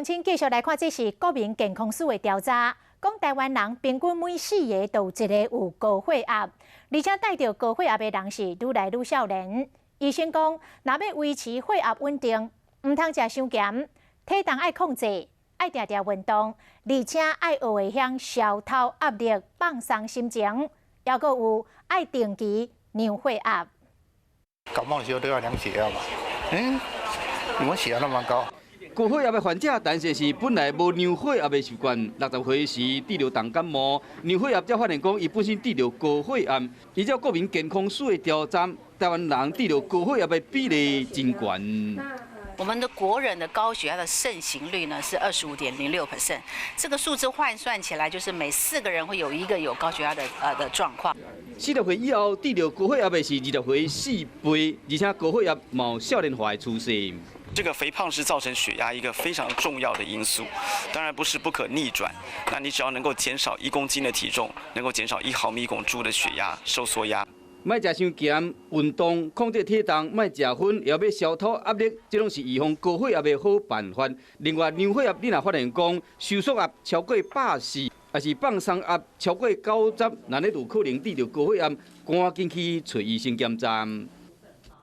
請繼續來看，這是國民健康署的調查，講臺灣人平均每四个就有一個有高血壓，而且帶著高血壓的人是愈來愈少年。醫生講，若欲維持血壓穩定，毋通食傷鹹，體重愛控制，愛定定運動，而且愛學會曉消除壓力，放鬆心情，猶閣有愛定期量血壓。感冒的時候都要量血壓嘛？嗯，你們血壓那麼高？高血壓的患者，但是是本來無量血壓的習慣，60歲時得著重感冒，量血壓才發現講伊本身得著高血壓。依照國民健康署的調查，臺灣人得著高血壓的比例真懸。我們的國人的高血壓的盛行率呢是25.06%，這個數字換算起來就是每四個人會有一個有高血壓的狀況。40歲以後得著高血壓的是20歲4倍，而且高血壓嘛有少年化的趨勢。這個肥胖是造成血壓一個非常重要的因素，當然不是不可逆轉。那你只要能夠減少1公斤的體重，能夠減少1毫米汞柱的血壓收縮壓。莫食傷鹹，運動，控制體重，莫食薰，也欲消除壓力，這攏是預防高血壓的好辦法。另外，量血壓你若發現講收縮壓超過140，抑是放鬆壓超過90，那你就可能得著高血壓，趕緊去揣醫生檢查。